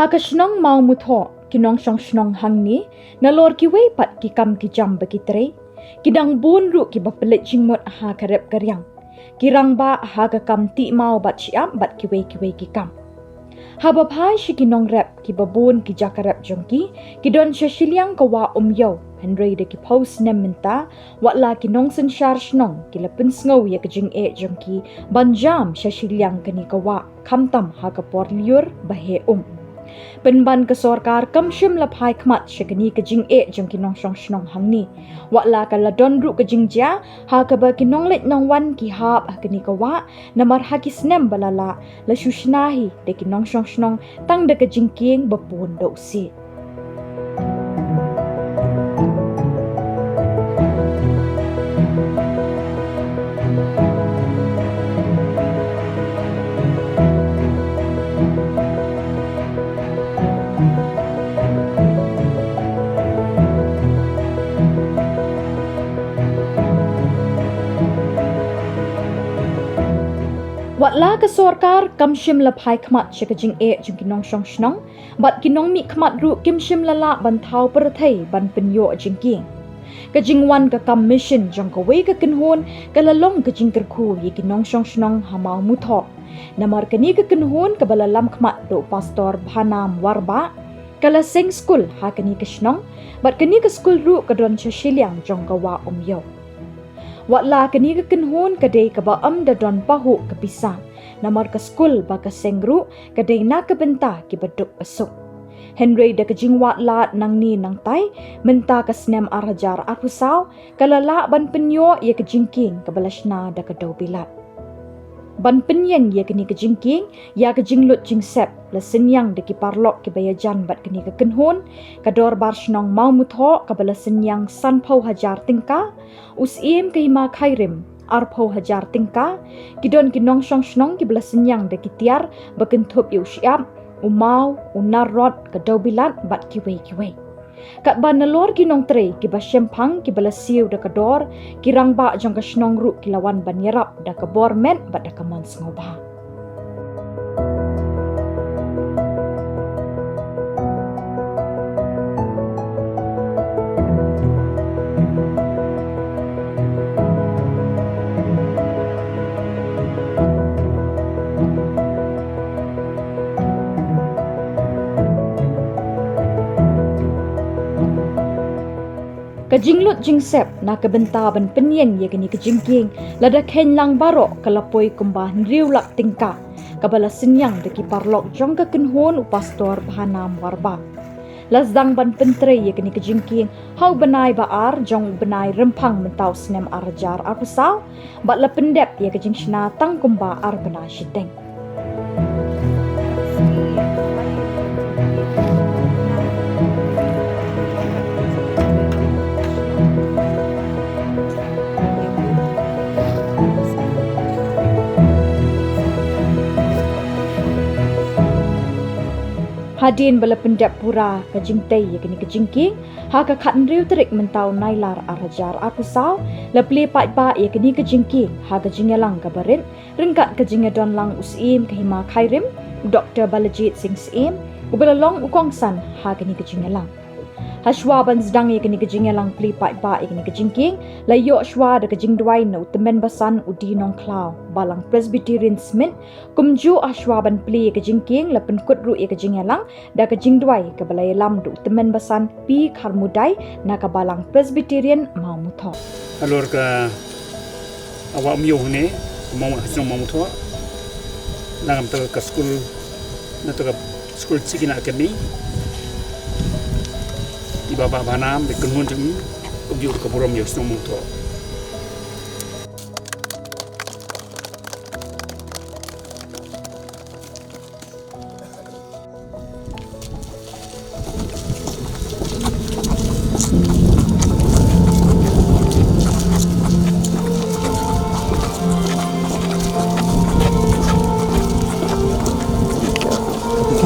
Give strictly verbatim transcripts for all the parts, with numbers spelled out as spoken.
Ha ka shnong Mawmuthoh, ki nongshong shnong hangne, nalor kiwei pat ki kam ki jam ba ki trei, ki dang bun ruh kiba pynleit jingmut ha ka rep ka riang. Ki rangbah ha ka kam tih maw bad shyiap bad kiwei kiwei ki kam. Haba phai sha ki nongrep kiba bun ki jaka rep jong ki, ki don sha shiliang ka wah Umiew, hynrei da ki phew snem mynta, wat la ki nongsynshar shnong ki la pynsngew ïa ka jingeh jong ki ban jam sha shiliang kane ka wah, khamtam ha ka por lyiur ba heh um. Pynban ka sorkar kam shym la phai khmat sha kane ka jingeh jong ki nongshong shnong hangne. Wat la ka la don ruh ka jingjia ha kaba ki nongleit nongwan ki hap ha kane ka wah, namar ha ki snem ba la lah, la shu shna hi da ki nongshong shnong tang da ka jingkieng ba bun da u siej. Wat la ka sorkar kam shym la phai khmat sha ka jingeh jong ki nongshong shnong, bad ki nongmihkhmat ruh kim shym la lah ban thaw pyrthei ban pynïoh jingkieng. Ka jingwan ka kam mission jong kawei ka kynhun ka la long ka jingkyrkhu ïa ki nongshong shnong ha Mawmuthoh. Namar kane ka kynhun kaba la lam khmat da u Pastor Bhanam Warbah, ka la seng skul ha kane ka shnong, bad kane ka skul ruh ka don sha shiliang jong ka wah Umiew. Wat la kane ka kynhun ka dei kaba ym da don pahuh ka pisa, namar ka skul ba ka seng ruh ka dei na ka bynta kiba duk ba suk. Hynrei da ka jingwad lad nangne nangtai, mynta ka snem ar hajar arphew saw, ka la lah ban pynïoh ïa ka jingkieng kaba la shna da ka dewbilat. Ban pynïeng ïa kane ka jingkieng, ïa ka jinglut jingsep, la synñiang da ki paralok kiba ïajan bad kane ka kynhun, ka dorbar shnong Mawmuthoh kaba la synñiang sanphew hajar tyngka, u Syiem ka Hima Khyrim arphew hajar tyngka, ki don ki nongshong shnong kiba la synñiang da ki tiar ba kynthup ïa u shyiap, u maw, u nar rot, ka dewbilat bad kiwei kiwei. Katba nalor ki nongtrei kiba shemphang kiba la siew da ka dor, ki rangbah jong ka shnong ruh ki la wan ban ïarap da ka bor met bad da ka mon sngewbha. Ka jinglut jingsep na ka bynta ban pynïeng ïa kane ka jingkieng, lada kheiñ lang baroh ka la poi kumba hynriew lak tyngka, kaba la synñiang da ki paralok jong ka kynhun u Pastor Bhanam Warbah. La sdang ban pyntrei ïa kane ka jingkieng ha u bnai ba ar jong u bnai Rymphang mynta u snem ar hajar arphew saw, bad la pyndep ïa ka jingshna tang kumba ar bnai shiteng. Hadien ba la pyndep pura ka jingtei ïa kane ka jingkieng, ha ka khathynriew tarik mynta u Nailar ar hajar arphew saw, la plie paidbah ïa kane ka jingkieng ha ka jingïalang kaba rit, ryngkat ka jingïadon lang u Syiem ka Hima Khyrim, u Doktor Balajied Singh Syiem, uba la long u kongsan ha kane ka jingïalang. Hashwa ban sdang ïa kane ka jingïalang plie paidbah ïa kane ka jingkieng, la ïoh shwa da ka jingduwai na u tymmen basan u D. Nongkhlaw, Balang Presbyterian Smit, kumjuh hashwa ban plie ïa ka jingkieng, la pynkut ruh ïa ka jingïalang da ka jingduwai kaba la ïalam da u tymmen basan P. Kharmudai na ka Balang Presbyterian Mawmuthoh. Halor ka wah Umiew ne, Maw, ha shnong Mawmuthoh, nangta ka skul, nangta ka skul Chikina Academy, i Bah Bhanam, bad kynhun jong u, kumjuh ka burom ïa u shnong Mawmuthoh.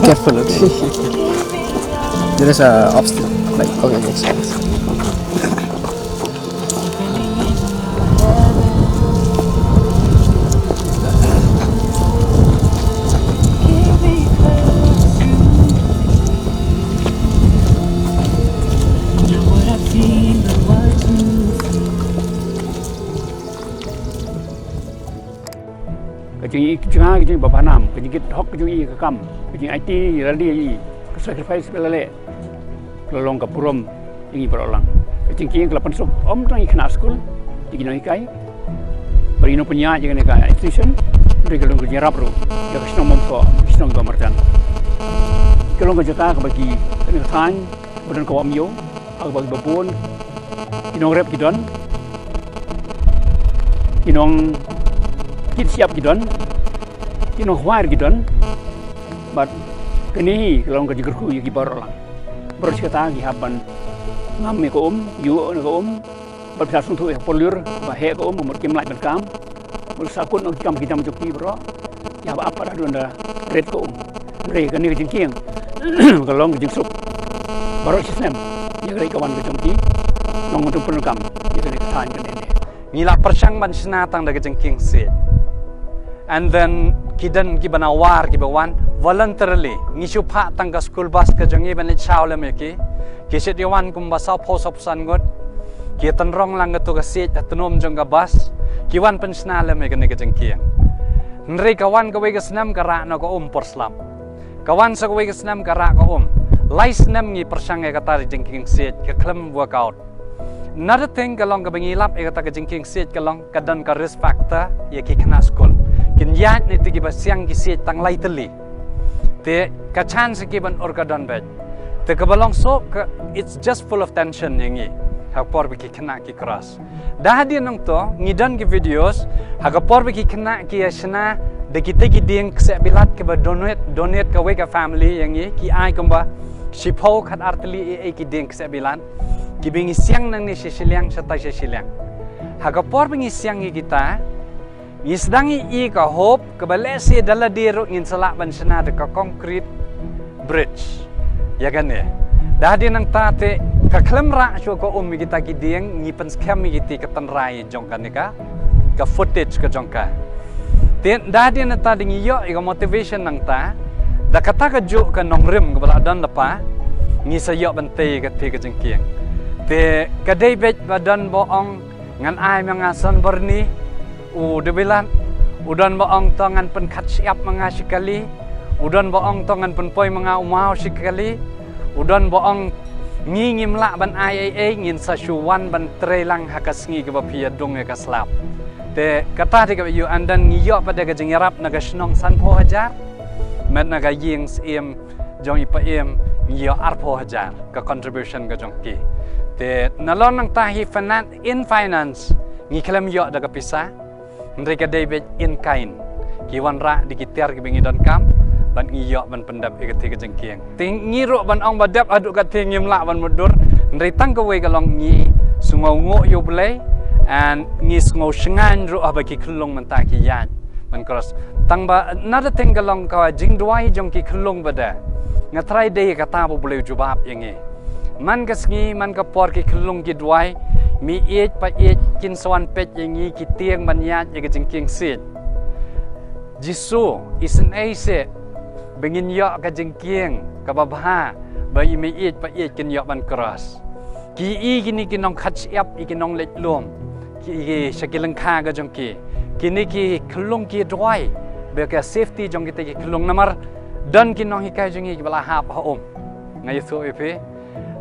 Careful, okay? There is a obstacle. Like, okay, okay, sorry. Ngi i jingïa ka jingbabanam, ka jingkit hok ka jong i ka kam, ka jingaiti ïa lade ïa i, ka sacrifice ba la leh. Ka la long ka burom ïa ngi baroh lang. Ka jingkieng ka la pynsuk ym tang ïa ki khynnah skul, ïa ki nonghikai, bad ïa ki nongpynïaid ïa kane ka institution, hynrei ka long ka jingïarap ruh ïa ka shnong Mawsoh, ka shnong ba marjan. Ka long ka jaka kaba ki, kane ka thaiñ ba don ka wah Myo, ha kaba ki babun ki nongrep ki don, ki nongkit shyiap ki don, ki nongkhwai ki don. Bad kane hi ka long ka jingkyrkhu ïa ki baroh lang. Baroh shi katta ki hap ban ngam ïa ka um, ïuh na ka um, bad pynshah sngewthuh ïa ka por lyiur ba heh ka um, ba mut kim lah ban kam, bad sahkut noh ki kam ki jam jong ki baroh, ïa ba ap pat haduh ynda rit ka um. Hynrei kane ka jingkieng ka long ka jingsuk baroh shi snem ïa ka leit ka wan ka jong ki nongpyndonkam ïa kane ka thaiñ kane. Ngi la pyrshang ban shna tang da ka jingkieng siej. And then ki don kiba na war kiba wan voluntarily. Ngi shu phah tang ka school bus ka jong ngi ban leit shaw lem ïa ki. Ki shait ïa wan kumba sawphew sawphew san ngut. Ki tynrong lang katu ka siej ha tnum jong ka bus. Ki wan pynshna lem ïa kane ka jingkieng. Hynrei ka wan kawei ka snem ka rah noh ka um por slap. Ka wan sa kawei ka snem ka rah ka um. Lai snem ngi pyrshang ïa kata ka jingkieng siej, ka khlem workout. Another thing ka long kaba ngi lap ïa kata ka jingkieng siej ka long ka don ka risk factor ïa ki khynnah skul. Kin ïaid na kito kiba siang ki siej tang lai tylli. Te ka chance ki ban ur ka don beit. Te kaba long shuh ka, it's just full of tension ïa ngi ha ka por ba ki khynnah ki cross. Da hadien nangta ngi don ki videos ha ka por ba ki khynnah ki ïa shna da kita ki dieng kseh bilat kiba donate, donate kawei ka family ïa ngi, ki ai kumba shiphew khatar tylli ïa, ïa ki dieng kseh bilat kiba ngi siang nangne sha shiliang, shatai sha shiliang. Ha ka por ba ngi siang ïa kita, ngi sdang ïa i ka hope kaba lehse da lade ruh ngin sa lah ban shna da ka concrete bridge ïa kane. Da hadien nangta te ka khlem rah shuh ka um ïa kita ki dieng, ngi pynskhem ïa kita ka tynrai jong kane ka, ka footage ka jong ka. Te da hadien nangta te ngi ïoh ïa ka motivation nangta da kata kajuh ka nongrim kaba la don lypa, ngi sa ïoh ban tei ïa kata ka jingkieng. Te ka dei beit ba don ba ong ngan ai ma nga san byrni u de bilat, u don ba ong to ngan pynkhat shyiap ma nga shi kali, u don ba ong to ngan pynpoi ma nga u maw shi kali, u don ba ong ngi ngim lah ban ai ei ei, ngin sa shu wan ban trei lang ha ka sngi kaba phi ïa dung ïa ka slap. Te kata te kaba ïoh, and then ngi ïoh pat da ka jingïarap na ka shnong sanphew hajar, met na ka ïing syiem jong i Pa Im ngi ïoh arphew hajar ka contribution ka jong ki. Te nalor nangta hi finance, in finance ngi khlem ïoh da ka pisa. Hynrei ka dei beit in kind. Ki wanrah da ki tiar kiba ngi donkam bad ngi ïoh ban pyndep ïa kata ka jingkieng. Te ngi ruh ban ong ba dep haduh kata ngim lah ban mutdur. Hynrei tang kawei ka long ngi sngewnguh ïa U Blei and ngi sngew shngaiñ ruh haba ki khyllung mynta ki ïaid ban cross. Tang ba another thing ka long ka jingduwai jong ki khyllung ba da. Nga tharai dei kata ba U Blei u jubab ïa ngi. Man ka sngi, man ka por ki khyllung ki duwai, meiieit paieit kin sa wan peit ïa ngi ki tieng ban ïaid ïa ka jingkieng siej. Jisu, isynei seh ba ngin ïoh ka jingkieng kaba bha ba i meiieit paieit kin ïoh ban cross. Ki i kine ki nongkhat shyiap, i ki nongleit lum, ki, ki sha ki lyngkha ka jong ki. Kine ki khyllung ki duwai ba ka safety jong kita ki khyllung, namar don ki nonghikai jong ngi kiba la hap ha um. Nga ïathuh ïa phi.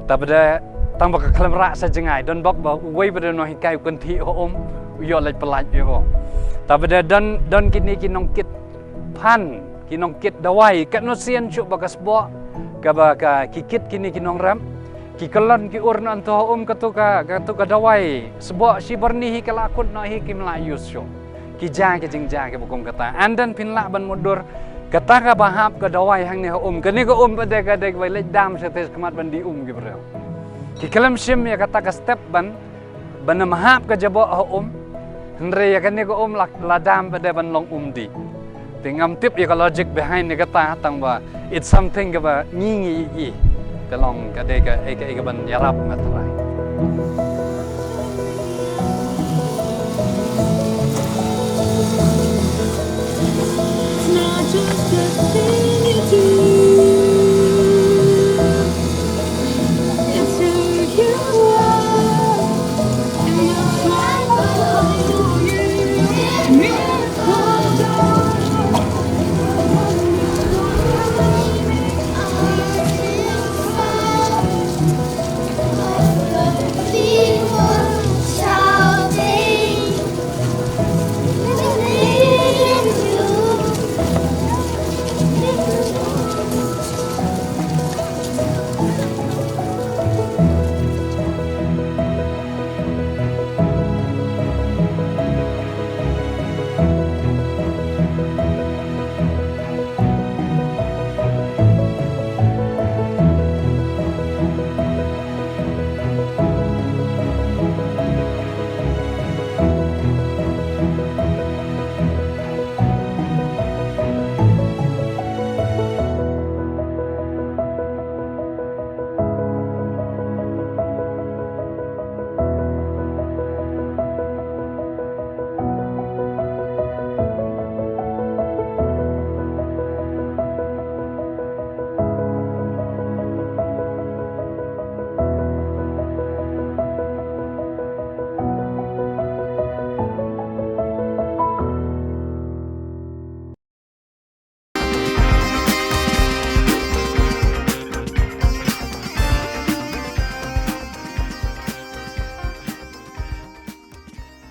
Te bad tang ba ka khlem rah sa jngai, don bok ba uwei ba don nonghikai u kynthih ha um, u ïoh leit pyllait ïa u. Te bad don, don kine ki nongkit phan, ki nongkit dawai, katno sien shuh ba ka sboh kaba ka, ki kit kine ki nongrep, ki kyllon ki ur na ynto ha um, katu ka, katu ka dawai sboh shi byrni hi ka la kut noh hi, kim lah use shuh. Ki jia ki jingjia kiba kum kata. And then phin lah ban mutdur kata kaba hap ka dawai hangne ha um. Kane ka um pat de ka dei kaba leit dam shatei shakhmat ban dih um ki briew. Ki khlem shim ïa kata ka step ban, ban ym hap ka jaboh ha um. Hynrei ïa kane ka um la, la dam pat de ban long um dih. Te ngam tip ïa ka logic behind ïa kata, tang ba it's something kaba ngi ngi i. Ka long ka dei ka, ïa ka, ïa ka ban ïarap nga trai.